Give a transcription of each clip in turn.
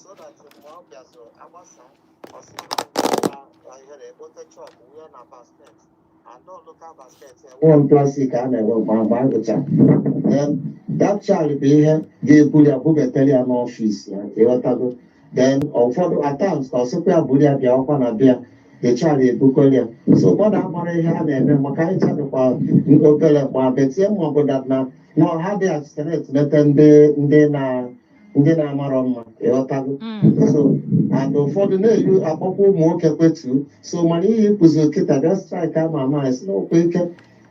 So that mgbe ọ bịazụ agbasa, ọ sị na ihe na-ekpote chalk wunye na basket and all local basket one plastic a na-enwe mgbe a gụcha. Then that child bụ ihe ga-eburu ya bubatara ya n'ọfịs ya, ịghọtago? Then ụfọdụ at times ka ọ sịkwa ya buru ya bịa ọkwa na bịa, the child ebukọrọ ya. So ụfọdụ amara ihe a na-eme maka anyị chadịkwa obere mgbe betie ma ọ bụ that na no ha dị accident nete ndị na ndị na-amarọ mma, ịghọtago? So and ụfọdụ na-eyi akpọkwa ụmụ nwoke kwetu. So mana ihe ịkụzi kịta bịa strike ama ama esi n'okwu ike,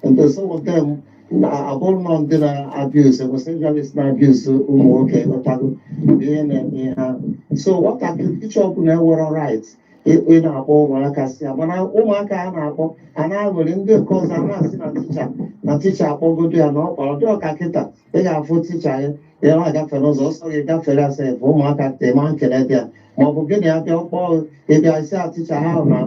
and some of them abụrụ nọ ndị na-abuse, homosexualist na-abuse ụmụ nwoke, ịghọtago? Bụ ihe na-eme ihe ahụ. So nwatakịrị teacher ọbụla enwero right ị na-akpọ ụmụaka si ya, mana ụmụaka a na-akpọ a na-aghọrị ndị nke ọzọ, a na-asị na teacher na teacher akpọgodo ya na ọ kpọrọ dị ọka. Kịta ị ga-afụ teacher ya, ya na-agafe n'ụzọ, ọsọ gị gafere asef ụmụaka tema nkele dị ya, ma ọ bụ gịnị abịa kpọọ ịbịa isi a teacher ha na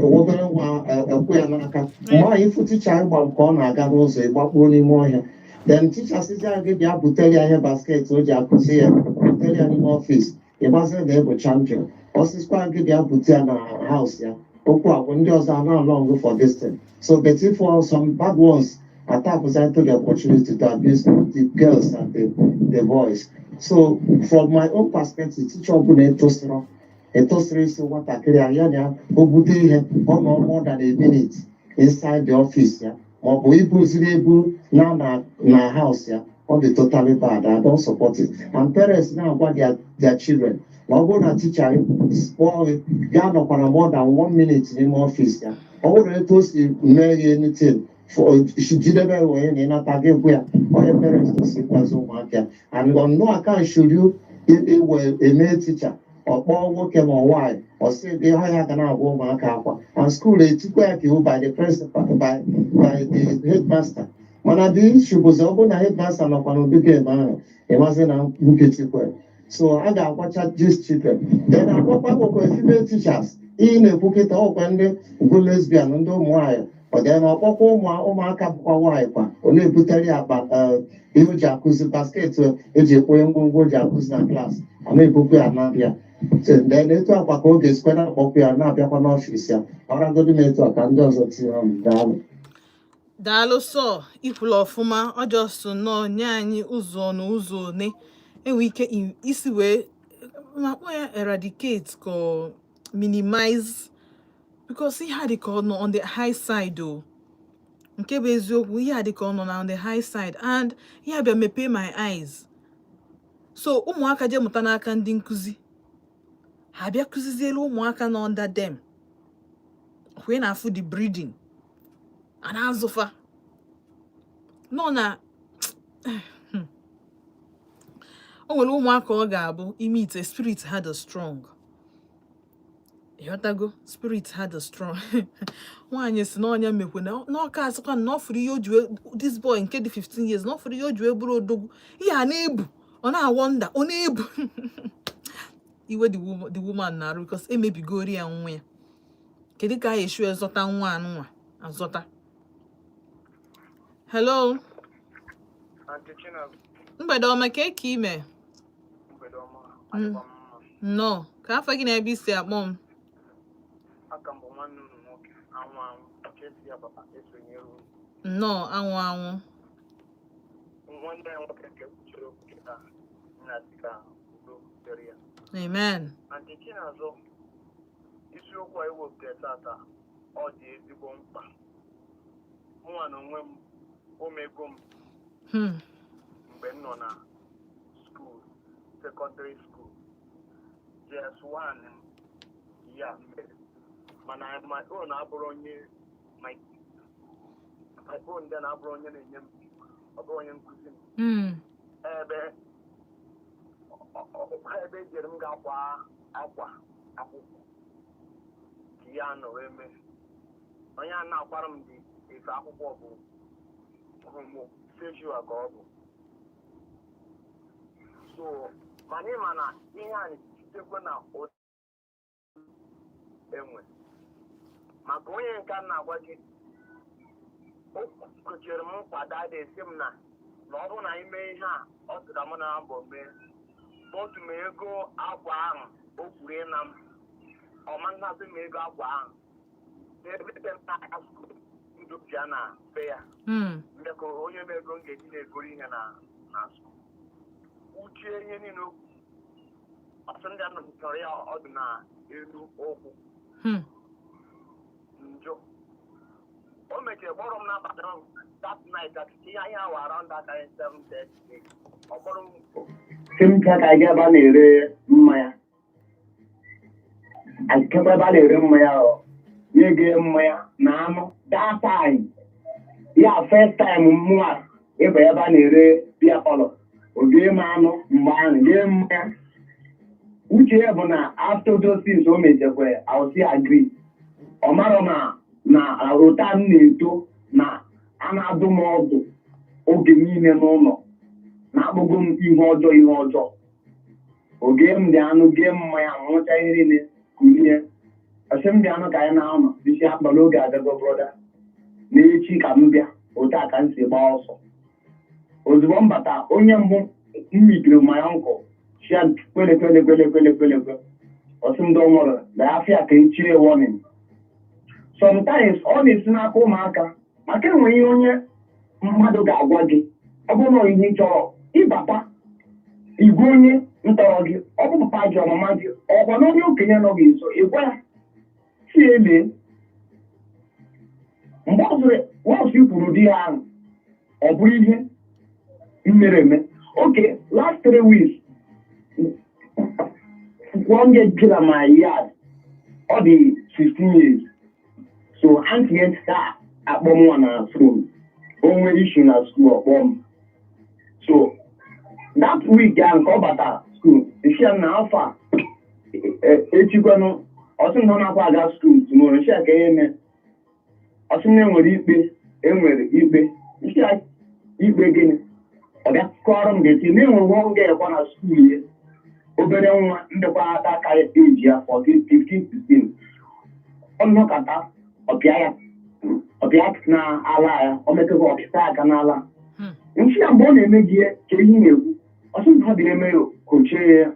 obere nwa ekwu ya n'aka. Mgbe ahụ ịfụ teacher ịgba nke ọ na-aga n'ụzọ, ịgbakpuo n'ime ọhịa. Then teacher sịzi gị bịa butere ya ihe basket o ji akụzi ya, butere ya n'ime ọfịs, ịgbaziri na ịbụ champion. Ọ sịkwa gị bịa bute ya na house ya, okwu agwụ ndị ọzọ a na-along for this thing. So but if for some bad ones attack into the opportunity to abuse the girls and the boys. So from my own perspective, teacher ọbụla etosiri isi nwatakịrị a ya na o bute ihe, ọ nọ more than a minute inside the office ya, ma ọ bụ ibuziri ebu na house ya, ọ dị totally bad. I don't support it. And parents na-agwa their children na ọ bụrụ na teacher kpọọ gị, gaa nọkwara more than one minute n'ime ọfịs ya, ọ bụrụ etu o si mee ya anything jidebe ya onye na ịnata gị gwa ya. Onye parents kwesịrị ịkwazi ụmụaka ya. And on no account should you iwe eme teacher ọ kpọọ nwoke ma ọ nwaanyị, ọ sị gị ha ya ga na-agwa ụmụaka akwa. And school etikwa ya ka iwu by the principal, by the headmaster. Mana the issue bụzi ọ bụrụ na headmaster nọkwa n'ụdị game ahụ, ịmasị na nkịtị kwe. So a ga-agwacha these children, then agwakwa nwekwa female teachers ihe na-ekwu kịta, ọkwa ndị bụ lesbian, ndị ụmụ nwaanyị. Ọ dị na ọkpọkwa ụmụaka bụkwa nwaanyị kwa, ọ na-ebutere ya akpa ihe o ji akụzi, basket eji ekponye ngwongwo o ji akụzi na class, a na-ebukwa ya na-abịa. Then etu akwa ka ọ ga-esikwa na-akpọkwa ya na-abịakwa n'ọfịs ya. Ọragodo m etu a ka ndị ọzọ tinye ọnụ. Daalụ. Daalụ sọ, ikwulu ọfụma. Ọ just nnọọ nye anyị ụzọ na ụzọ one enwe ike isi wee ma kpọọ ya eradicate ka ọ minimize, because ihe a dị ka ọ nọ on the high side o. Nke bụ eziokwu, ihe a dị ka ọ nọ na on the high side, and ihe a bịa mepee my eyes. So ụmụaka jee mụta n'aka ndị nkụzi ha, bịa kụzizielu ụmụaka nọ under them. Ọkwa ị na-afụ the breeding a na-azụfa nọ na o nwere ụmụaka ọ ga-abụ ime ite spirit ha dị strong, ịghọtago? Spirit ha dị strong. Nwaanyị si na ọnya mekwe na n'ọka asịkwa na ọ fụrụ ihe o ji this boy nke dị 15 years, na ọ fụrụ ihe o ji wee bụrụ odogwu. Ihe a na-ebu, ọ na-awọnda, ọ na-ebu iwe the woman na-arụ because emebigori ya nwa ya. Kedu ka a ga-esi wee zọta nwa anụnwa azọta? Hello. Aunty Chinaz. Mgbede ọma. Ka eke ime? Mgbede ọma. Adịkwa m mma. Nnọọ. Ka afọ gị na ebe isi akpọ m? Aka m bụ nwanne unu nwoke, anwụ anwụ, nke si Ababa esonyere unu. Nnọọ, anwụ anwụ. Nwanne ya nwoke nke kwuchiri okwu kịta nna dị ka udo dịrị ya. Amen. Aunty Chinazụ, isiokwu a ewepụtara tata, ọ dị ezigbo mkpa. Mụnwa na onwe m, omego m mgbe m nọ na school, secondary school, JS1 m ya mere. Mana my own abụrụ onye my own then abụrụ onye na-enye m, ọ bụrụ onye nkụzi m. Ebe ebe ejere m ga-akwa akwa akwụkwọ ka ya nọrọ eme, onye a na-akwara m dị efe akwụkwọ bụ homosexual ka ọ bụ. So mana ịma na ihe a sitekwa na enwe maka onye nke a na-agwa gị, o kwechere m nkwa dada esi m na ọ bụrụ na anyị mee ihe a, ọ sị ka mụ na abụ mee. Both ma ego akwa ahụ o kwuru ịna m, ọma nnazi m ego akwa ahụ. Ebe m na-aga school, ndụ bịa na be ya. Ndekọ onye m ego m ga-eji na-egoro ihe na school. Uchie ihe niile o kwuru. Ọsị ndị a nọchara ya ọdụ na elu ụkwụ. Njọ o mechara kpọrọ m n'abalị ahụ, that night, that ihe anyị awa around that time 7:30, ọ kpọrọ m. Sị m ka anyị gaa ebe a na-ere mmanya. Akekwa ebe a na-ere mmanya, ọ nye gị mmanya na anụ. That time ya, first time mụa ịba ebe a na-ere beer parlour, o gee m anụ mgbe ahụ, gee mmanya. Uche ya bụ na after those things o mechekwa, I will still agree. Ọ marọ na ụta m na-eto na a na-adụ m ọdụ oge niile n'ụlọ na-akpụgo m ihe ọjọọ, ihe ọjọọ. Oge m dị anụ, gee mmanya, nwụcha ihe niile, kulie, ọsị m bịa anụ ka anyị na-anọ isi abalị. Oge agago, brother, na echi ka m bịa. Otu a ka m si gbaa ọsọ. Ozugbo m bata, onye mbụ m meetiri, my uncle, shia kwele kwele kwele kwele kwele kwe. Ọsị m dọnwụrụ na afịa ka echie warning. Sometimes ọ na-esi n'aka ụmụaka, maka enwe ihe onye mmadụ ga-agwa gị, ọ bụrụ na ihe ị chọrọ ịbata igwe onye ntọrọ gị, ọ bụ papa gị, ọmama gị, ọkwa na onye okenye nọ gị nso, ịgwa ya si elee. Mgbe ọzọ once i kwuru di ya ahụ, ọ bụrụ ihe mere eme. Okay, last 3 weeks, one girl bịara my yard. Ọ dị 16 years. So aunty ya ka akpọ nwa na phone, o nwere issue na school, ọkpọ m. So that week ahụ ka ọ bata school, isi ya na afọ a echikwanụ, ọsị na ọ na-akwa aga school tomorrow. Isi ya ka ihe mee, ọsị na enwere ikpe, enwere ikpe. Isi ya ikpe gịnị? Ọ bịa kọrọ m ga-eti na enwere nwa ga-ekwa na school ya, obere nwa ndịkwa aka aka eji ya 14, 15, 16. Ọ nọkọta, ọpịa ya, ọpịa na ala ya, o metụkwa ọpịta aka n'ala. Nsị ya, mgbe ọ na-eme gị ihe, ka ihe na-ekwu, ọsị m ha dị eme ya, kochie ya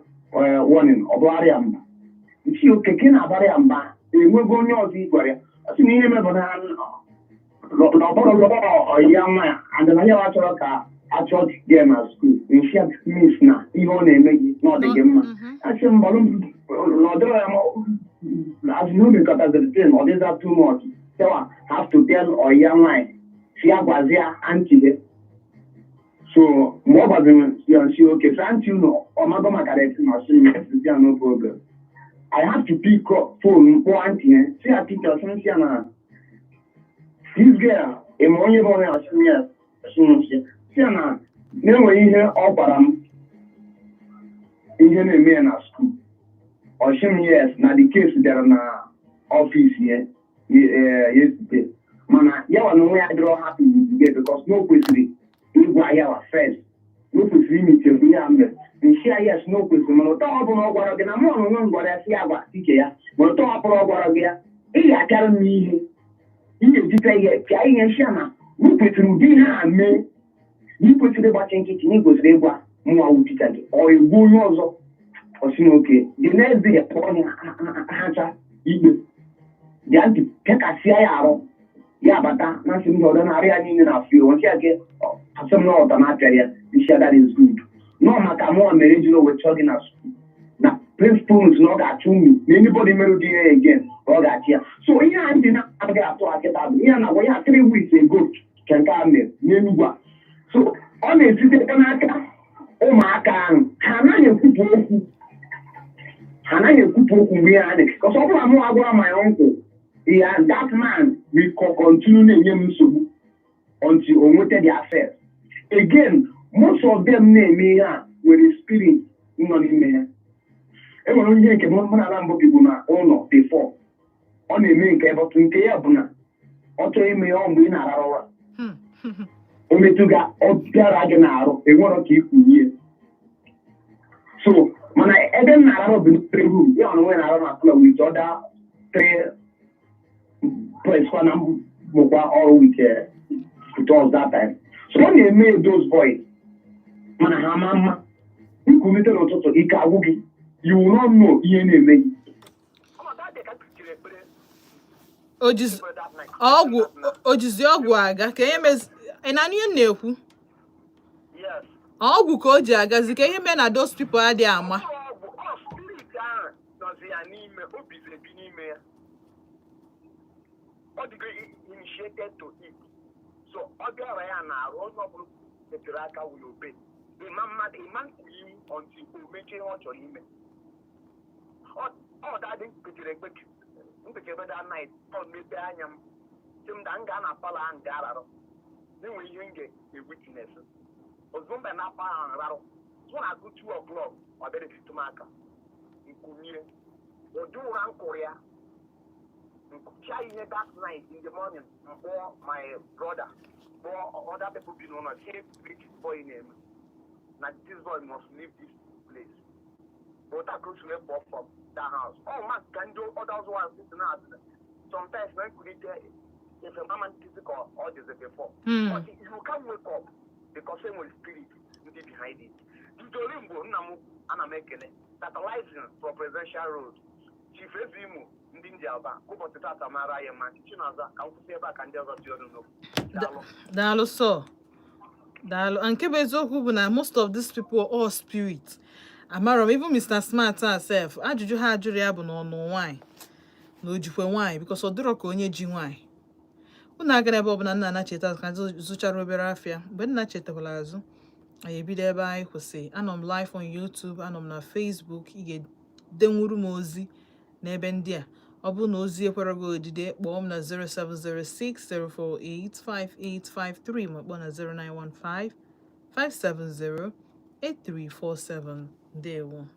warning, ọ bụgharị ya mba. Nsị ya okeke na-abara ya mba, enwego onye ọzọ ị gwara ya? Ọ sị na ihe mebụ na n'ọbọrọ ọyị ya nwa ya and na ya chọrọ ka achọ gị na school. Nsị ya miss na ihe ọ na-eme gị na ọ dị gị mma. Asị m gbalụ na ọ dịrọ ya ma as na o mekọtaziri thing, ọ dịza too much. Sewa have to tell ọyị ya nwaanyị si ya gwazi ya aunty gị. So mgbe ọ gwaziri m ya, nsi oke so aunty unu ọmago maka that na ọsị m yes. Ya no problem. I have to pick up phone, mkpọ aunty ya, si ya pick, ọsị m si ya na this girl, ịma onye bụ onye? Ọsị m yes. Ọsị m si si ya na na-enweghị ihe ọ gwara m ihe na-eme ya na school. Ọsị m yes, na the case bịara na office ya yesterday, mana ya wa na onwe ya dịrọ happy with the girl because na o kwesịrị ịgwa ya wa first, na o kwesịrị imite ihe a mere. Nshi ya yes, na o kwesịrị, mana ụtọ ọ bụla ọ gwara gị na mụ na onwe m gwara ya si ya gwa ike ya, mana ụtọ ọ bụla ọ gwara gị ya, ị ga-apịara m ihe, ị ga-ejite ihe pịa ihe. Nshi ya na na o kwesịrị ụdị ihe a mee, na ị kwesịrị ịgbachi nkịtị, na ị kwesịrị ịgwa mụnwa wụ teacher gị, ọ egbu onye ọzọ. Ọsị na oke. The next day, kpọrọ ya hacha ikpe bịa ntị, pịakasịa ya arụ. Ya bata na nsị ndị ọdọ na-arụ ya niile na afọ nsị ya ke asị m na ọta na-apịara ya. Nsị ya, that is good nọ, maka mụọ mere ejiri owe chọọ gị na school, na principal na ọ ga-achụ unu, na anybody mere ụdị ihe again, na ọ ga-achị ya. So ihe a ndị na-agaghị atụ akịta bụ ihe a na-agwa ya 3 weeks ago ka nke a mere n'Enugwu a. So ọ na-esite n'aka ụmụaka ahụ. Ha anaghị ekwupụ okwu, ha anaghị ekwupụ okwu mgbe ihe a dị kọsọ. Ọ bụrụ na mụ agwara my uncle ya, that man will continue na-enye m nsogbu until o nweta the affairs again. Most of them na-eme ihe a nwere spirit nọ n'ime ha. E nwere onye nke mụ na ala mbụ bibu na ụlọ before, ọ na-eme nke bọtụ nke ya bụ na ọ chọrọ ime ya ọ mgbe ị na-arara ụra. O metụga, ọ bịara gị n'arụ, enwerọ ka ikwunye. So mana ebe m na-ararụ bụ three room, ya ọ na onwe na-arụ na floor with other three boys kwa na mụkwa ọrụ with us that time. So ọ na-eme those boys, mana ha ama mma. Nkulite n'ụtụtụ, ike agwụ gị. You will not know ihe na-eme gị. Ọma that day ka m kpechiri ekpere. Ojizi ekpere that night. ọgwụ, ojizi ọgwụ aga ka ihe mezi. Ị na-anụ ihe m na-ekwu? Yes. Ọgwụ ka o ji agazi, ka ihe mee na those people adịghị ama. Ọ ọgwụ, ọ spirit ahụ nọzi ya n'ime, o bizi ebi n'ime ya. Ọ dịgo initiated to it, so ọ bịara ya na-arụ onye ọbụla metụrụ aka will obey. Ịma mmadụ, ịma nkwụ iwu until o mechie ihe ọ chọrọ ime. Ọ dadị mkpechiri ekpe, mkpechiri ekpe that night. Ọ mepee anya m, sị m da m gaa na parlour ahụ gaa rarụ, na-enwe ihe m ga-ewitness. Ozugbo mba na parlour ahụ rarụ, tụ na-akụ 2 o'clock, ọ bịara etiti m aka, nkumie ụdị ụra m kụrụ ya, nkụcha ihe. That night, in the morning, m kpọọ my brother, kpọọ other people bi n'ụlọ, say this boy na-eme na this boy must leave this place. But that goes to pụọ from that house. Ọ ma ka ndị other ones si na-asị sometimes na nkulite efe mama ntịzi ka ọ dịzi before. But you can wake up because enwere spirit ndị behind it. Dudori mgbo nna m, ana m ekele Tantalizing for Presidential Road, Chief Eze Imo, ndị ndị Aba. Ụbọchị tata mara ya mma. Chinaza, ka m kwụsị ebe a ka ndị ọzọ dị ọnụ n'okwu. Daalụ. Daalụ sọ, daalụ. Nke bụ eziokwu bụ na most of these people are all spirit. Amarọ m, even Mr. Smart sef, ajụjụ ha jụrụ ya bụ na ọnụ nwaanyị na o jikwe nwaanyị, because ọ dịrọ ka onye ji nwaanyị. Unu agara ebe ọbụla. Nna anacheta ka zụchara obere afịa. Mgbe nna chetakwala azụ, anyị ebido ebe anyị kwụsị. Anọ m live on YouTube, anọ m na Facebook. Ị ga-edenwuru m ozi n'ebe ndị a. Ọ bụrụ na ozi ekwere gị odide, kpọọ m na 0706 048 5853, ma kpọọ na 0915 570 8347. Ndewo.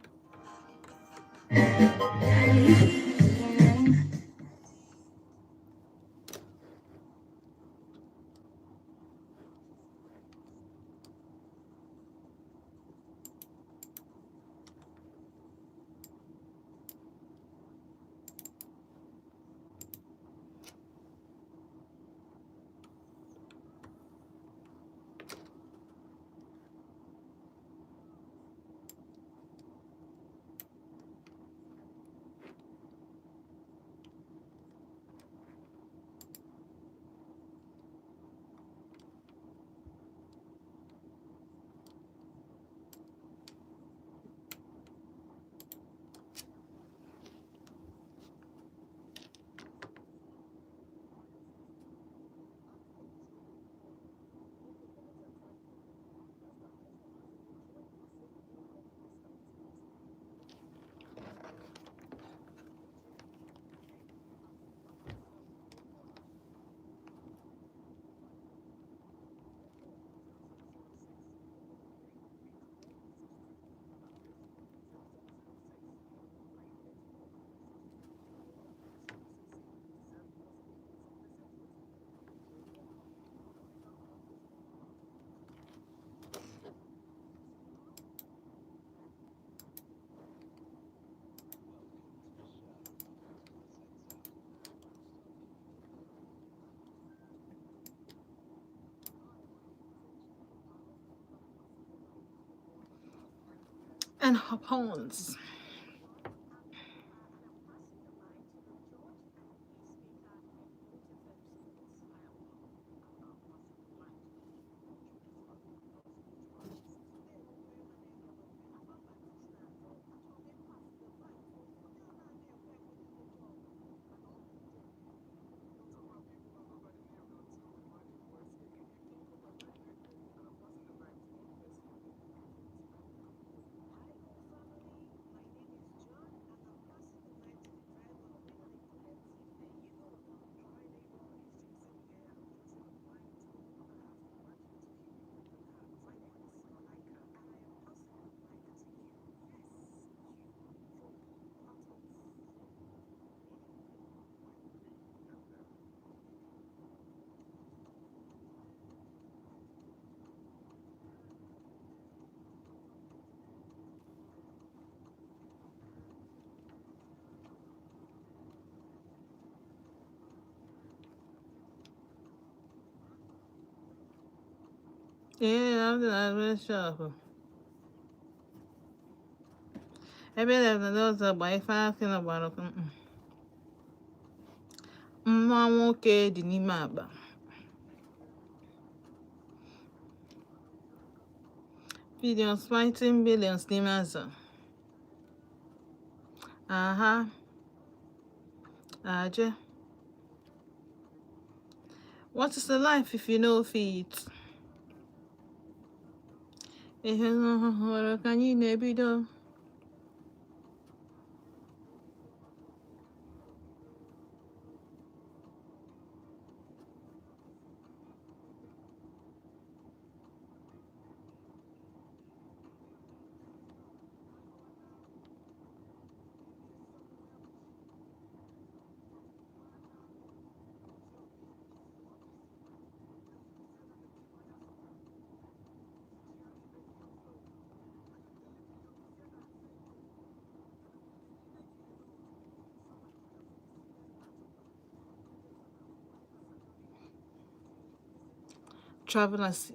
And hop-ons. Yeah, I'm the shop. Ebe na ọzọ gba ife akị na gbara Mma nwoke dị n'ime akpa. Billions fighting billions n'ime azụ. Aha. Aje. What is the life if you no fit? Ihe ọhụrụ ka anyị na-ebido. Travelers,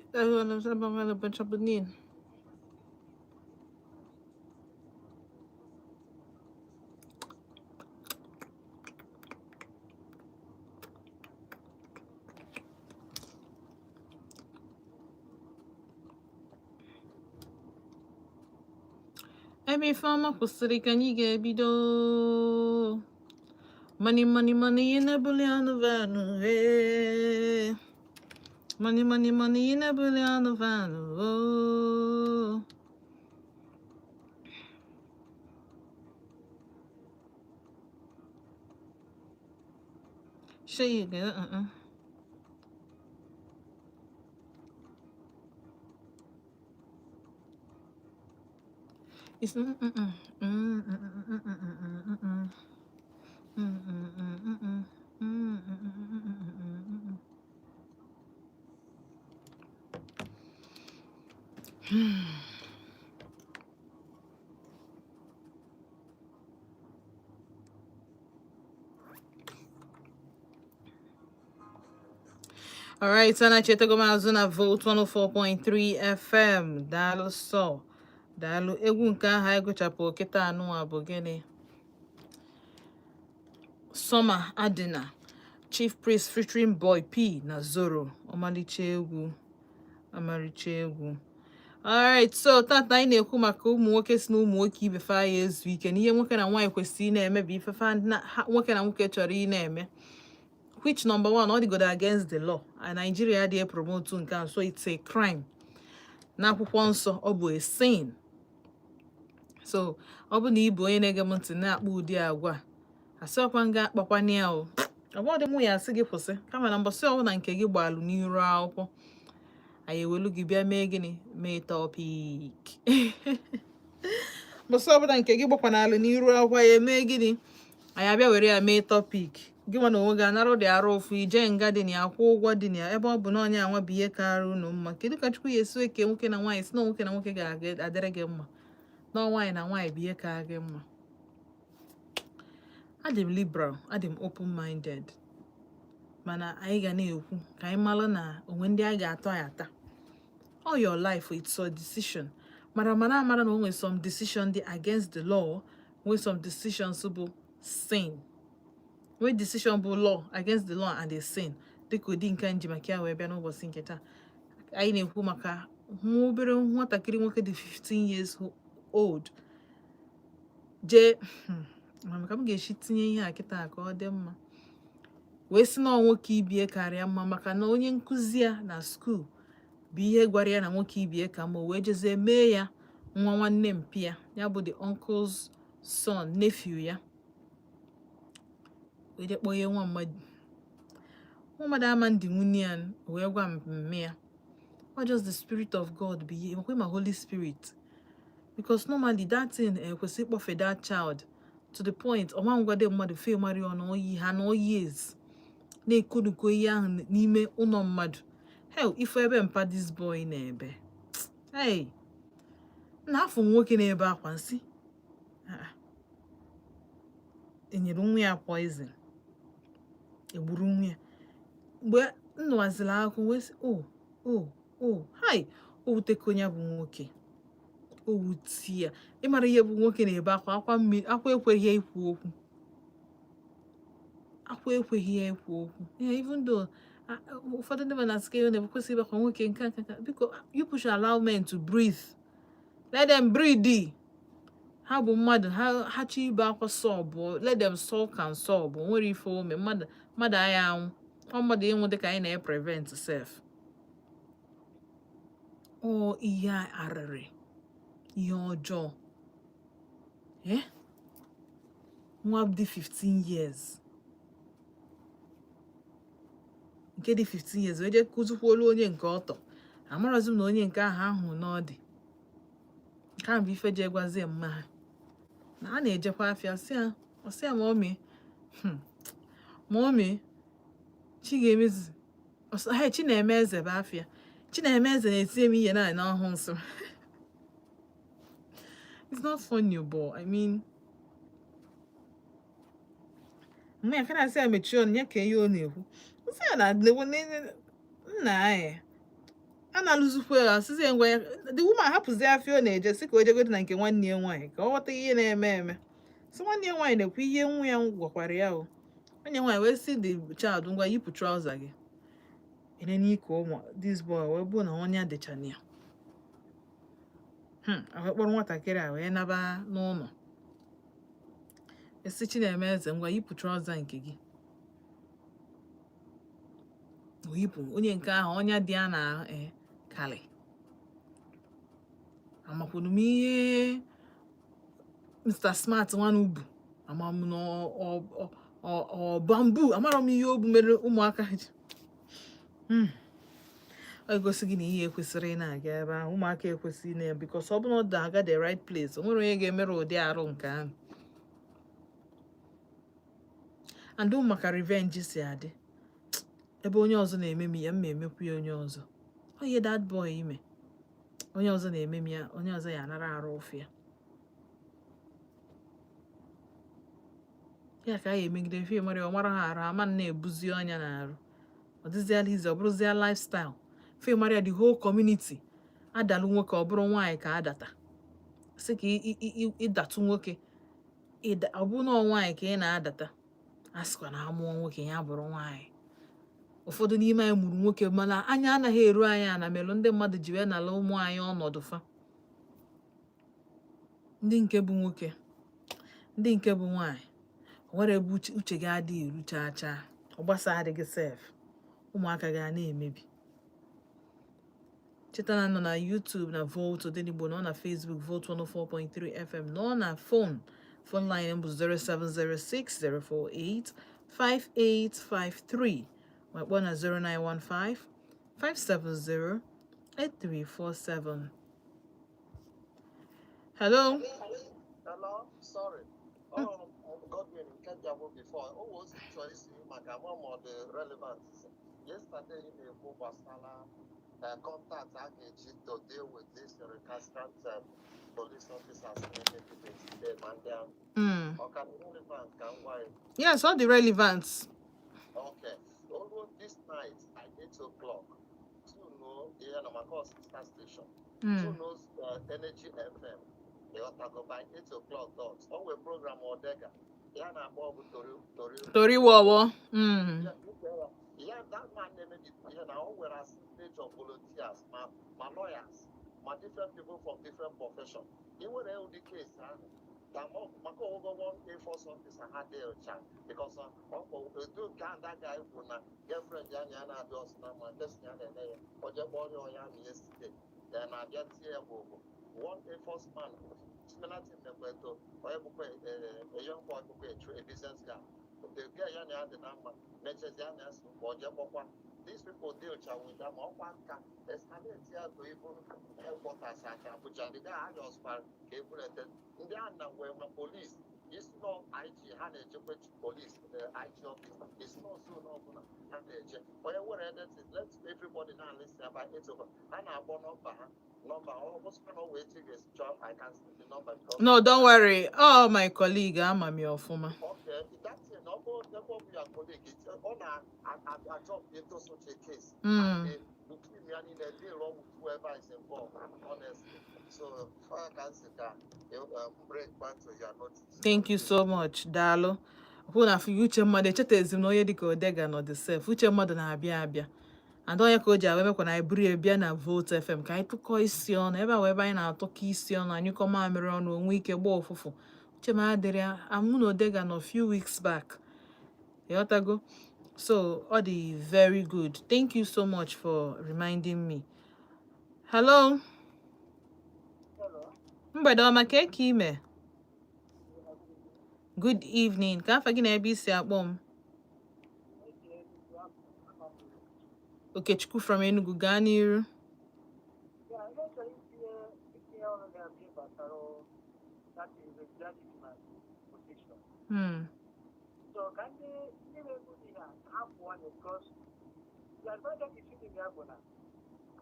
ebe ifeọma kwụsịrị ka anyị ga-ebido. Money, money, money in a bullion van. Hey. Money, money, money in a bullion van. Oh. Show you good. Uh-uh. It's All right, so na chetago m azụ na Volt 104.3 FM. Daalụ sọ. Daalụ. Egwu nke ahụ anyị gụchapụ kịta anụnwa bụ gịnị? Summer Adina, Chief Priest featuring Boy P na Zoro. Ọmalịcha egwu. Ọmalịcha egwu. Alright, so tata anyị na-ekwu maka ụmụ nwoke si na ụmụ nwoke ibe fa ya ezu ike na ihe nwoke na nwaanyị kwesịrị ị na-eme bụ ife fa nwoke na nwoke chọrọ ị na-eme, which number one, ọ dịgodo against the law and Nigeria adịghị promote nke a, so it's a crime. N'akwụkwọ nsọ, ọ bụ a sin. So ọ bụ na ị bụ onye na-ege m ntị na-akpa ụdị agwa a, asịọkwa nga akpakwana ya o. Ọ mụ ya asị gị kwụsị, kama na mbọsị ọbụla nke gị gbalụ n'iru akwụkwọ, anyị ewelu gị bịa mee gịnị? Mee topic. Mbọsị ọbụla nke gị gbakwanalụ n'iru akwụkwọ, ya emee gịnị? Anyị abịa were ya mee topic. Gị nwa na onwe gị anara dị arụ ụfụ, ije nga dị na ya, kwụ ụgwọ dị na ya, ebe ọ bụ na onye anwa bụ ihe kara unu mma. Kedu ka Chukwu ya esi eke nwoke na nwaanyị, si na nwoke na nwoke ga-adịrị gị mma, na nwaanyị na nwaanyị bụ ihe kara gị mma? Adị m liberal, adị m open minded, mana anyị ga na-ekwu ka anyị mara na onwe ndị anyị ga-atọ ya ata. All your life, it's your decision. Mara mara amara na o nwere some decision dị against the law, nwee some decisions bụ sin, nwee decision bụ law against the law and a sin, dịka ụdị nke nji maka ya wee bịa n'ụbọchị nke taa. Anyị na-ekwu maka nwa obere nwatakịrị nwoke dị 15 years old jee maka m ga-esi tinye ihe a kịta ka ọ dị mma, wee sị na nwoke ibie karịa mma, maka na onye nkụzi ya na school bụ ihe gwara ya na nwoke ibie ka mma. Wee jezie mee ya nwa nwanne mpi ya, ya bụ the uncle's son, nephew ya, wee jee kpọnye nwa mmadụ. Nwa mmadụ ama ndị nwunye ya wee gwa mme ya. Ọ just the spirit of God bụ ihe makwa ma Holy Spirit, because normally that thing ekwesị ịkpọfe that child to the point ọma ngwade mmadụ fe mara ọ na oyi ha na years na-ekonuko ihe ahụ n'ime ụlọ mmadụ. Hell, ife ebe mpa this boy na-ebe, hey, na afọ nwoke na-ebe akwa nsị enyere nwa ya poison, egburu nwa ya. Mgbe m nụwaziri akụkọ, wee sị, "Oh, oh, oh, hai!" O wuteko ya bụ nwoke. O O wutie ya. Ịmara ihe bụ nwoke na-ebe akwa, akwa mmiri, akwa ekweghị ya ikwu okwu, akwa ekweghị ya ikwu okwu. Yeah, even though ụfọdụ ndị mmadụ na-asị ka ihe na-ekwesị ịbakwa nwoke nke a, nke a. Biko, you people should allow men to breathe. Let them breathe. Ha bụ mmadụ. Ha chọ ibe akwa, sob, let them sulk and sob. O nwere ife ome mmadụ, mmadụ agha anwụ. Ọ mmadụ ịnwụ dịka anyị na-prevent sef. Ọ ihe arịrị, ihe ọjọọ. Eh, nwa dị 15 years, nke dị 15 years wee jee kụzikwuolu onye nke ọtọ. Amarazị m na onye nke ahụ ahụ na ọ dị nke ahụ bụ ife ji gwazie mma ha na a na-ejekwa afịa, sị ya, ọ sị ya, "Mommy, mommy, chi ga-emezi." Hey, chi na-eme eze bụ afịa. Chi na-eme eze na-etinye m ihe na n'ọhụ nsọ. It's not funny, but I mean, mgbe ya kana asị ya mechie ọnụ ya ka ihe ọ na-ekwu, nsị ya na nna anyị a na-alụzikwa ya, asịzi ya ngwa ya. The woman hapụzi afịa ọ na-eje, sị ka o jegodo na nke nwanne ya nwaanyị ka ọ ghọta ihe na-eme eme. Sị nwanne ya nwaanyị na-ekwu ihe nwa ya gwakwara ya. O nwanne ya nwaanyị wee sị the child, "Ngwa, yipụ trouser gị." Enene ike ụmụ this boy wee bụ na ọnya dịchana ya. A wee kpọrọ nwatakịrị a wee naba n'ụlọ, esi Chinemeze, "Ngwa, yipụ trouser nke gị." O yipụ. Onye nke ahụ ọnya dị ya n'ahụ ee kalị. Amakwunu m ihe Mr. Smart nwanụ bu, ama m na ọ bamboo, amara m ihe o bu mere ụmụaka ji. Ọ egosi gị na ihe ekwesịrị ị na-aga ebe ahụ, ụmụaka ekwesịghị na, because ọ bụrụ na ọ da-aga the right place, o nwere onye ga-emere ụdị arụ nke ahụ. And ụmụ maka revenge si adị, ebe onye ọzọ na-eme m ya, m ma emekwu ya onye ọzọ. Ọ ihe that boy ime, onye ọzọ na-eme m ya, onye ọzọ ya anara arụ ụfụ ya. Ya ka a ya emegide mfe mara ya, ọ mara ha arụ, ama na-ebuzi ọnya na-arụ. Ọ dịziala izi, ọ bụrụzia lifestyle fe mara ya. The whole community adalụ nwoke, ọ bụrụ nwaanyị ka adata sị ka ịdatụ nwoke, ọ bụrụ na ọ nwaanyị ka ị na-adata, a sịkwa na amụọ nwoke ya bụrụ nwaanyị. Ụfọdụ n'ime anyị mụrụ nwoke, mana anya anaghị eru anyị ana melụ ndị mmadụ ji wee nala ụmụ anyị ọnọdụ fa. Ndị nke bụ nwoke, ndị nke bụ nwaanyị, o nwere ebe uche gị adịghị eru chaa chaa. Ọ gbasa adịghị sef, ụmụaka ga na-emebi. Cheta na nọ na YouTube na Volt Odenigbo, nọ na Facebook Volt 104.3 FM, nọ na phone line bụ 0706 048 5853, ma kpọọ na 0915 570 8347. Hello. Hello, sorry. Oh, Godwin, nke bịabụ before. O was choice maka ama ma ọ dị relevant. Yesterday ị na-ekwu gbasara contact a ga-eji to deal with this recalcitrant police officers na-emegide today ma ndị ahụ. Ọ ka dị relevant ka m gwa ya? Yes, all the relevant. Okay. Almost this night at 8 o'clock, tune ihe na maka sister station. Tune Energy FM. Ịghọtago, by 8 o'clock dot. O nwere program Odega. Ya na-akpọ bụ Tori Tori. Tori wowo. Yeah, that man na-eme ihe na o nwere assemblage of volunteers, ma lawyers, ma different people from different profession. Ị nwere ụdị case ahụ ka maka ọgwụgwọ one Air Force officer ha dị ọcha, because ọ bụ edu nke ahụ that guy kwuru na girlfriend ya na ya na-adị ọsọ na ma nke si ya na-eme ya, o jee kpọrọ ya ọnya na yesterday ya na-abịa tie ya bụ one Air Force man. Similar thing mekwa eto onye bụkwa a young boy bụkwa a business guy. The girl ya na ya dị na mma mechezie ya na ya so ka o jee kpọkwa. These people deal cha with them, ọkwa nka escalate ya to even headquarters at Abuja. The guy ayọskwara ka e bulete ndị a na wee ma police isi nọ IG ha na-echekwa police, IG office isi nọ zone ọbụla ha na-eche onye nwere anything. Let everybody now listen. About 8 o'clock ha na-akpọ nọmba ha, nọmba ọ bụsịkwa na ọ wee chi ga-esi chọọ. I can see the number because No, don't worry. Oh, my colleague, ama m ya ọfụma. Okay, that thing, ọ bụrụ ebe ọ bụ ya colleague, ọ na-jump into such a case. And the team ya niile deal with whoever is involved, honestly. So fire ka m si ka bring back to your notice. Thank you so much. Daalụ. Hụ na afọ uche mmadụ echetezi m na onye dịka Odega nọ the sef uche mmadụ na-abịa abịa and onye ka o ji awa emekwa na anyị buru ya bịa na Volt FM ka anyị tụkọọ isi ọnụ ebe a wee ebe anyị na-atụkọ isi ọnụ, anyụkọ mamịrị ọnụ, onwe ike gbaa ụfụfụ. Uche m adịrị ya. Mụ na Odega nọ few weeks back, ịghọtago? So ọ dị very good. Thank you so much for reminding me. Hello. Hello. Mgbede ọma. Ka eke ime? Good evening. Ka afa gị na ebe isi akpọ m? Okechukwu from Enugu, gaa n'iru. Yeah, ihe chọrọ itinye ọnụ ga-abịa gbasara that is regularity na position. So ka ndị na-ebu di ha ha pụọ na, because the advantage isi dị ya bụ na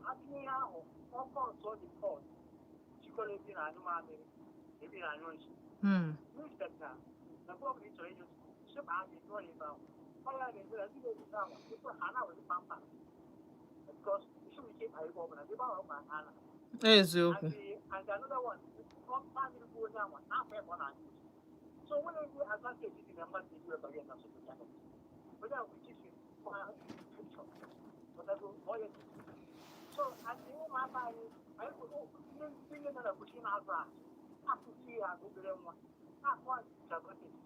ha tinye ihe ahụ ọkọ ntụọ the cord jikọrọ ebi na anyụ mamịrị, ebi na anyụ nsị. Means that na mgbe ọbụla ị chọrọ ịnyụ, shịpa ha ga-enyụọ ya ebe ahụ. Ọ ya ga-eme na ndị na-ebu ahụ tupu ha na-awezi Pampers, because isi nwere ike ịkpa ebe ọbụla ebe ahụ ma ha na Eziokwu. And another one, mamịrị bụ onye anwa na-afọ ebe ọ na-anyụ. So nwere ndị advantage dị na mmadụ eji wee banye na social media. Onye ahụ nwere ike isi infection, ọtago ọya. So and ụmụaka anyị ndị nne na nna kwesịrị na-azụ azụ na-akụzi ya azụ obere nwa na-akụ anyị disadvantage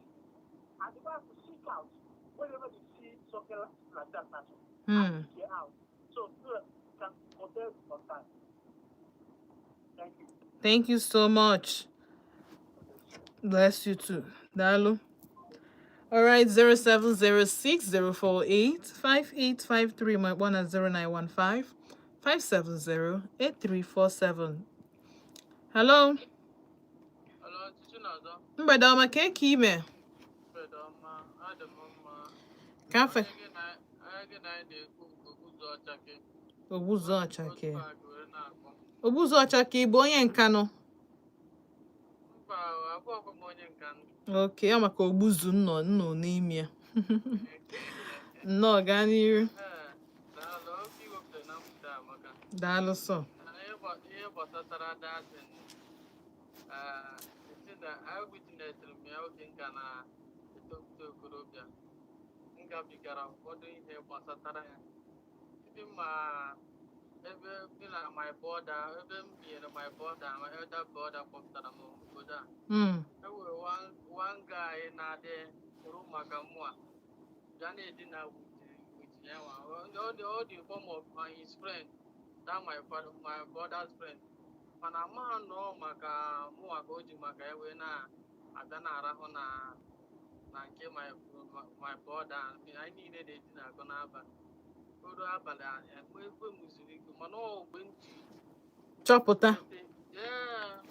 and they have to seek out whenever they see something like that happen. Seek out so that you can protect on time. Thank you. Thank you so much. Bless you too. Daalụ. All right, 0706 048 5853. My one at 0915 570 8347. Hello. Hello, Chichi na-azọ. Mgbede ọma, ka eke ime? Mgbede ọma, adị m mma. Ka afa? Onye gị na anyị na-ekwu bụ Ogbuzu Ọchake. Ogbuzu Ọchake. Otu a were na-akpọ. Ogbuzu Ọchake, ị bụ onye Nkanụ? Mba, abụọkwa m onye Nkanụ. Okay, ya maka ogbuzu nnọ nnọ n'ime ya. Nnọọ, gaa n'iru. Ee, daalụ, oke iwepụtara na mgbede a maka Daalụ sọ. na ihe gbasatara datin. Ee, na I witnessịrị m ya oge nka na etopụta okorobịa. M gabigara ụfọdụ ihe gbasatara ya. Ndị ma ebe bi na my brother, ebe m binyere my brother, my elder brother kpọpụtara m obodo a. E nwere one guy na-adị rụ maka mụ a bịa na-edina with ya nwa. Ọ dị form of his friend, that my father, my brother's friend, mana ama nọ maka mụnwa ka o ji maka ya wee na-abịa na-arahụ na nke my brother. Anyị niile na-edina akọ n'abalị oru abalị enwe ekwe m zuru ike, mana ọ mgbe m ji Chọpụta. Yeah,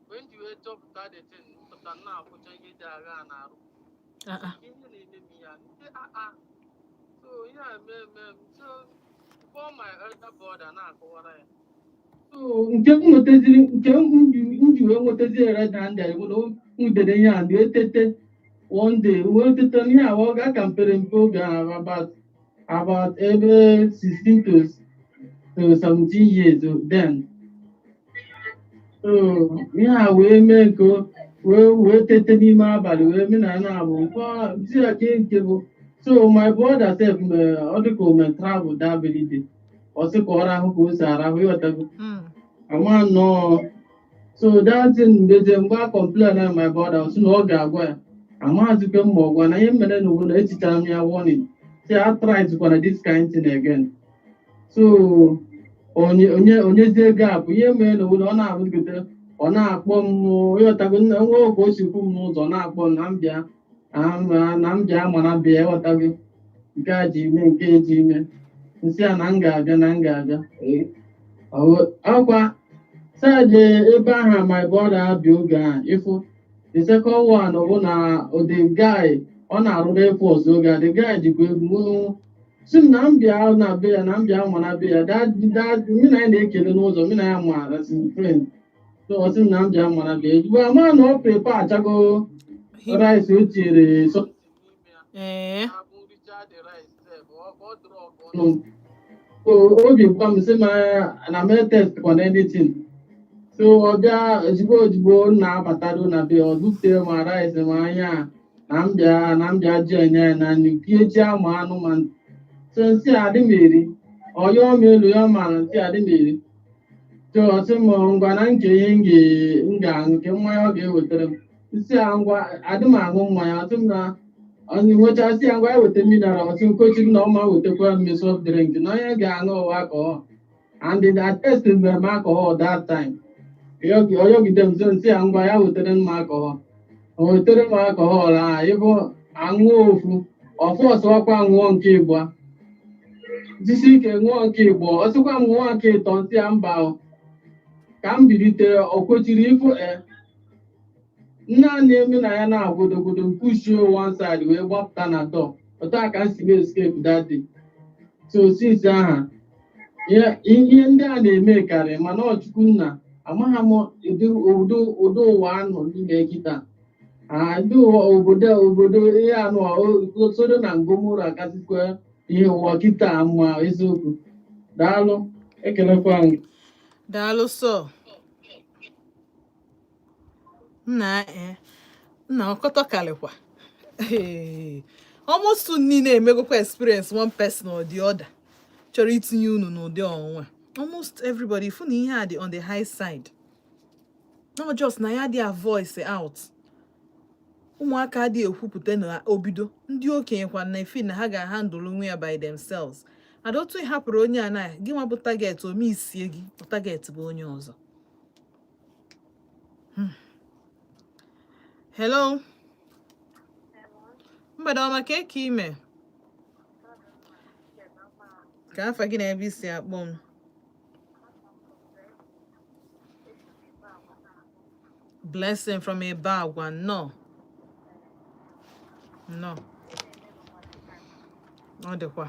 mgbe m ji wee chọpụta the thing, mpụta na-akwụcha ihe dị agha na-arụ. Ah, ah. Ihe na-eme m ya ndị aa, so ihe a mee mee m, so kpọọ my elder brother na-akọwara ya. So nke m nwetaziri, nke m ji wee nwetazi red handed bụ na o nwudere ihe a wee tete one day, wee tete n'ihe a ọ ga ka mpere mpe oge ahụ, about ebe 16 to 17 years then. So ihe a wee mee nke wee tete n'ime abalị wee mee na na-abụ nke ya ke nke bụ, so my brother sef ọ dịka o mee travel that very day, ọ sị ka ọ rahụ ka o si arahụ, ịghọtago? Ama nnọọ. So that thing mgbezie mgbe a complain na my brother, ọ sị na ọ ga-agwa ya, amazikwe m ma ọ gwa na ihe mere na obodo etichara m ya warning si a try zikwana this kind thing again. So onye onyezie gap ihe mere na obodo ọ na-abụgide, ọ na-akpọ m, ịghọtago, nna nwa ka o si kwu m n'ụzọ, ọ na-akpọ m na m bịa na m bịa mana bịa, ịghọtago, nke a ji ime nke eji ime nsị a na m ga-abịa na m ga-abịa. Ee, ọkwa side ebe ahụ my brother bi oge a ịfụ the second one bụ na the guy ọ na-arụ Air Force oge a, the guy jikwa egwu si m na m bịa na be ya, na m bịa ma na be ya that mụ na ya na-ekele n'ụzọ, mụ na ya ma as in friend. So ọ sị m na m bịa ma na be ya ejigbo ama na ọ prepare achago rice o tinyere so n'ime ya. Na-abụ nricha the rice sef, ọ drop so obi gwa m sị ma na mee test kwana anything. So ọ bịa ozugbo ozugbo m na-abatado na be, ọ butere ma rice ma anya na m bịa ji enye ya na nri kiechi ma anụ ma. So nsị a adị m eri, ọ yọọ m elu ya ma nsị adị m eri. So ọ sị m ngwa na nke ihe m ga-aṅụ nke mmanya ọ ga-ewetara m. Nsị a ngwa, adị m aṅụ mmanya. Ọ sị m na ọ nwechasị ya, ngwa eweta mineral. Ọ sị m kwechiri na ọ ma wetakwa m soft drink na onye ga-aṅụ ụwa alcohol, and the test mere m alcohol that time. Ọyọgide m, so nsị ya ngwa, ya wetere m alcohol. O wetere m alcohol ahụ, ịbụ aṅụ ofu ọfụ ọsọkwa, ṅụọ nke ịbụa, jisi ike ṅụọ nke ịbụọ, ọ sịkwa m ṅụọ nke ịtọ. Nsị ya mba o, ka m bilite. O kwechiri ịfụ e nne a na-eme na ya na-agwodogodo m pushio one side wee gbapụta na door. Otu a ka m si mee escape that day. So since aha, ihe ndị a na-eme karị, mana ọ Chukwu nna amagha m ụdị ụwa anọ n'ime kịta. Ndị ụwa obodo ihe anụ soro na Gomora kasịkwa ihe ụwa kịta mma eziokwu. Daalụ, ekelekwa m. Daalụ sọ nna nna ọkọtọ karịkwa. Ee, almost unu niile emegokwa experience one person or the other chọrọ itinye unu n'ụdị ọnwụnwa. Almost everybody fụ na ihe a dị on the high side, not just na ya dị a voice out. Ụmụaka adịghị ekwupụta na obido, ndị okenye kwa na efi na ha ga-ahandle onwe ya by themselves. And otu ị hapụrụ onye a na gị nwa bụ target, ome isie gị target bụ onye ọzọ. Hello, mgbede ọma. Ka eke ime ka afa gị na ebe isi akpọ m? Blessing from ebe agwa, nnọọ nnọọ. Ọ dịkwa.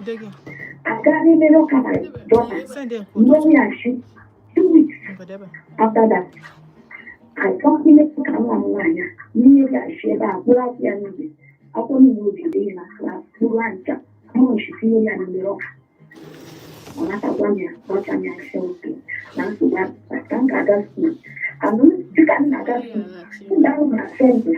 Dege. Send them. Ngwa debe. Achọghị ime ka nwa m nwaanyị a mmiri a si ebe a kpụrụ akwụ ya n'ubi, akwụ niile obi dị na klaasị kpụrụ ncha mụrụ nchi tinye ya na mmiri ọka. Ọ natakwa m ya ọcha m ya sị oke na nsogbu adịghị ka m ga-aga school. And dịka m na-aga school, ndị ahụ na assembly.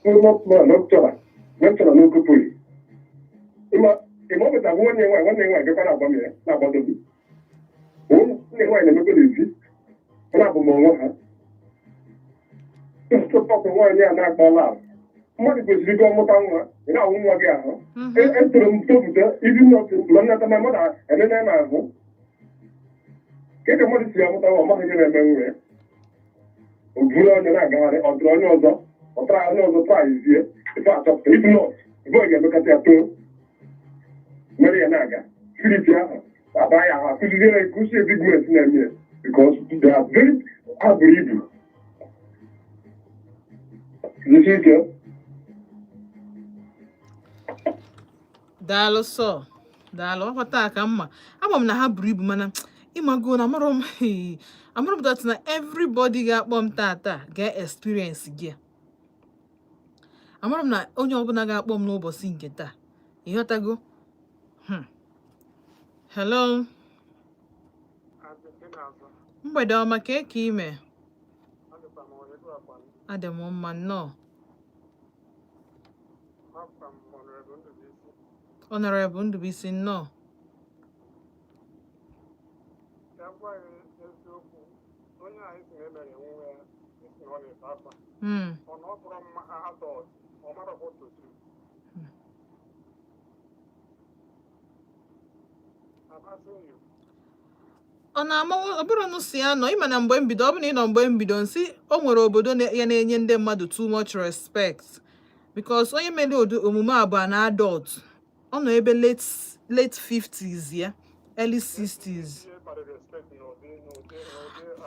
Lecturer, lecturer n'Oko Poly. Ịma ịma ọ pụtara nwanne ya nwaanyị, nwanne ya nwaanyị bịakwa na-agba m ya na-agbado m. Nwanne ya nwaanyị na-emekwa n'ezi, ọ na-abụ m onwe ha. Ntụtọpụ nwaanyị a na-akpa lab. Mmadụ kwesịrị ike ọmụta nwa, ị na-ahụ nwa gị ahụ. Etoro m topụta ibi nọtụ ma nnata ma mmadụ enene m ahụ. Ka ka mmadụ si amụta nwa, ọ maghị ihe na-eme nwa ya. O buru onye na-agagharị, ọ tụrụ onye ọzọ, ọ tara onye ọzọ tara izie, ife achọpụta. If not, ife ọ ga-emekọta ya too mere ya na-aga spirit ahụ aba ya ahụ, akụziziere ya kụzie big men na-eme ya, because they are very, ha buru ibu. Jisi ike. Daalụ sọ, daalụ. Ọkwa taa ka mma ama m na ha buru ibu, mana ịmago na amarọ m, amarọ m that na everybody ga-akpọ m tata ga-experience gị a. Amarọ m na onye ọbụla ga-akpọ m n'ụbọchị nke taa, ịghọtago? Hello, mgbede ọma. Ka eke ime? Adị m mma, nnọọ. Honorable Ndubuisi, nnọọ. Ka m gwa gị eziokwu, onye anyị si na emere nwa ya isi na ọ na-ebe akwa. Ọ na ọ bụrụ mma adult, ọ mara what to do. I'm asking you. Ọ na-ama ọ bụrụ na si ya nọ, ịma na mgbe mbido, ọ bụ na ị nọ mgbe mbido nsị o nwere obodo ya na-enye ndị mmadụ too much respect, because onye mere ụdị omume a bụ an adult, ọ nọ ebe late 50s ya, early 60s. Ihe bara respect n'ụdị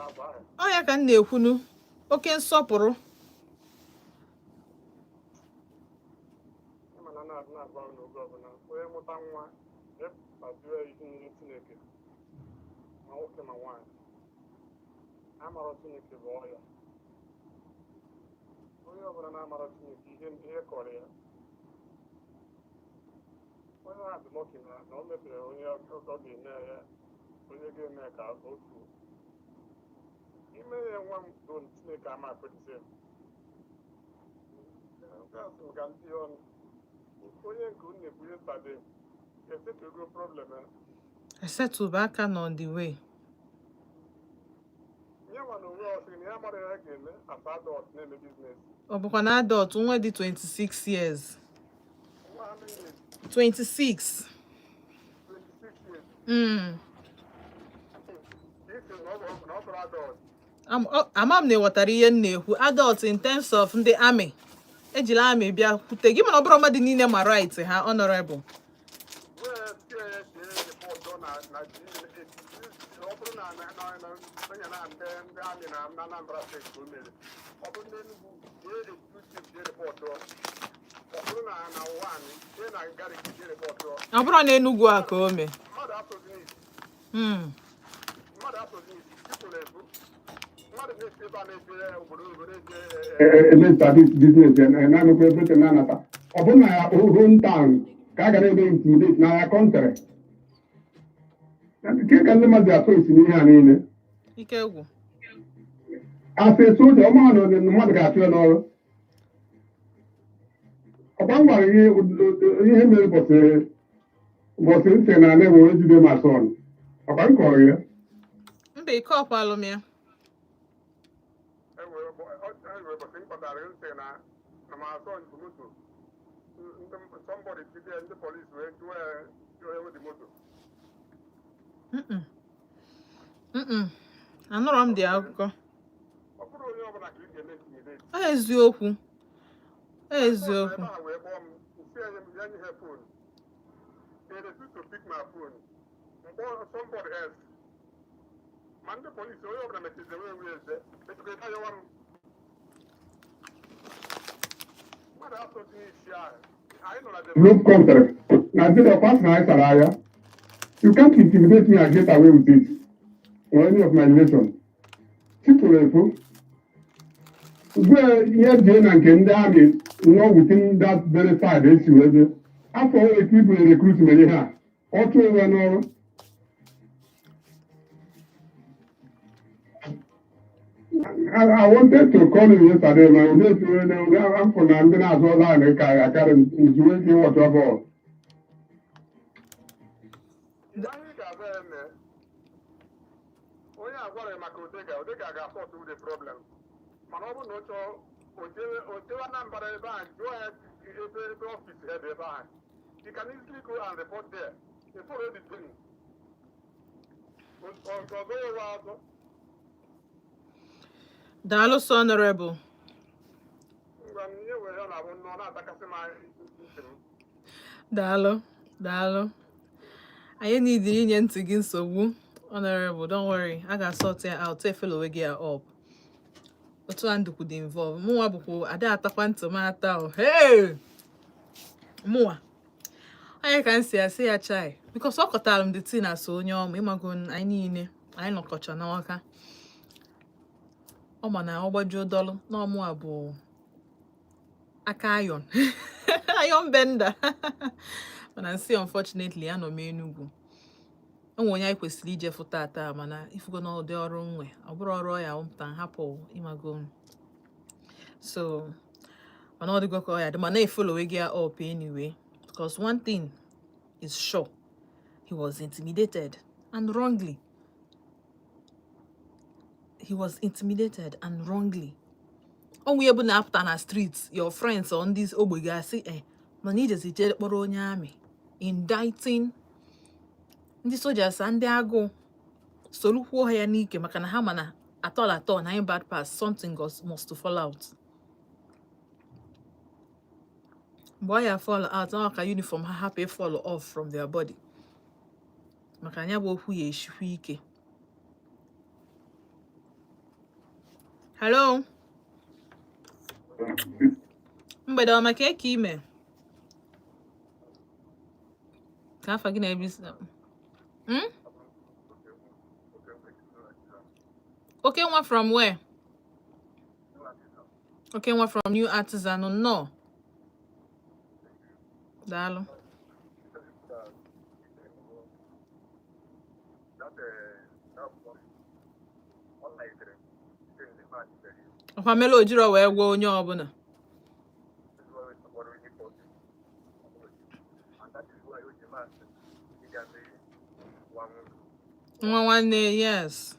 agwa ahụ. Ọ ya ka m na-ekwunu, oke nsọpụrụ. Ịma na na-adị na-agwa unu oge ọbụla, onye mụta nwa kpasuo ya ihe nyere Chineke, ma nwoke ma nwaanyị amarọ Chineke bụ ọya. Onye ọbụla na-amarọ Chineke, ihe kọrọ ya, onye ahụ dị lucky na o mepere onye ọ ga-eme ya, onye ga-eme ka o tuo ime ya. Nwa m bụ Chineke ama akwetịsị nke a. Sị m ka m tinye ọnụ. Onye nke unu na-ekwu yesterday esetugo problem ya. Esetụba aka nọ on the way. Nye nwa na onwe ọ sịrị na ya mara ya ga-eme as adult na-eme business. Ọ bụkwa na adult, nwa dị 26 years. Nwa how many years? 26. 26 years. Isi na ọ bụrụ adult. Ama m na ị ghọtara ihe m na-ekwu. Adult in terms of ndị amị ejila amị bịa kwute gị, mana ọ bụrụ mmadụ niile ma right ha, honorable. Wee tie ya tie report na ọ bụrụ na onye na ndị amị na Anambra Steeti ka o mere, ọ bụrụ na Enugu jee exclusive jee report, ọ bụrụ na ụwa anyị jee na Gariki jee report. Ọ bụrụ na Enugu a ka o mee. Mmadụ asụghị n'isi. Mmadụ asụghị n'isi chipụ na-ebu mmadụ na-esi ebe a na-eje obodo oyibo na-eje. Eme service business na-anụkwa everything na-anata. Ọ bụ na hometown ka a ga na-eme intimidate na ya country nke ka ndị mmadụ asọ esi n'ihe a niile. Ike gwụ. Asị soja ọma na mmadụ ga-achụ ya n'ọrụ. Ọkwa m gwara ihe ihe mere ụbọchị ntị na ala ewere jide ma son. Ọkwa m kọrọ ya. Mba, ike ọkwalụ m ya. Enwere ụbọchị m kpatara nsị na ma asọ bụ moto ndị somebody jide, ndị polisi wee jụọ ya, jụọ ya dị moto. Anụrọ m dị akụkọ. Ọ bụrụ onye ọbụla ka ị ga-eme intimidate. Ọ eziokwu, ọ eziokwu. Ebe a wee kpọọ m, nsị ya ya nye ha phone. They refuse to pick my phone. Mkpọ somebody else, ma ndị polisi, onye ọbụla mechizi wee wee eze mechikwa ebe ayọwa m. Mmadụ asọzi n'isi ahụ anyị nọ na Look, country Nigeria pass na anyị sara agha. You can't intimidate me and get away with it, or any of my relation. Chipụrụ efu ugbu a, ihe jee na nke ndị amị nọ within that very side esi wee jee afọ ole ka ibu recruit mere ihe a, ọ chụọ onwe ya n'ọrụ. I wanted to call you yesterday, ma ndị esi na afọ na ndị na-azụ line ka akarị m njiwe ike ịwọcha bọọlụ. Anyị ga-abịa eme onye a gwara ya maka Odega, Odega ga-asọtụ the problem, mana ọ bụrụ na ọ chọọ o jewe Anambra ebe ahụ, jụọ ya ebe office ya dị ebe ahụ. You can easily go and report there. You follow the thing. Ọzọ ụwa azụ. Daalụ sọ, Honorable. Ngwa m ihe were ya na-abụ nnọọ na-atakasị m ntị m. Daalụ, daalụ. Anyị nidiri inye ntị gị nsogbu, Honorable. Don't worry, a ga-asort ya out. Efelo gị ya up otu a ndụkwu dị involve. Mụnwa bụkwa ada atakwa ntị m ata o. Hey! Mụnwa onye ka m si asị ya chai, because ọ kọtara m the thing as onye ọma. Ịmago anyị niile anyị nọkọcha n'ọka, ọ ma na ọ gbajuo dọlụ na ọmụa bụ aka iron, iron bender. Mana nsị, unfortunately, anọ m Enugwu. Enwe onye anyị kwesịrị ije fụ tata, mana ifugo na ụdị ọrụ nwe, ọ bụrụ ọrụ ya pụta hapụ, ịmago m. So mana ọ dịgo ka ọ ya dị, mana efollowe gị ya up anyway, because one thing is sure, he was intimidated, and wrongly. He was intimidated, and wrongly. Onwe ihe bụ na-apụta na street, your friends or ndị ogbe ga-asị eh, mana ijezi jee kpọrọ onye amị, indicting ndị sojas, ndị agụụ solukwuo ha ya n'ike, maka na ha ma na atọ atọ na anyị bad pass, something must to fall out. Mgbe ọ ya fall out, ọ ka uniform ha hapụ fall off from their body, maka anya bụ okwu ya eshikwa ike. Hello, mgbede ọma. Ka eke ime ka afa gị na-ebi Hmm? Oke nwa from where? Oke nwa from New Artisan, nnọọ. Daalụ. Ọkwa mere o jiro wee gwa onye ọbụla. Nwa nwanne, yes.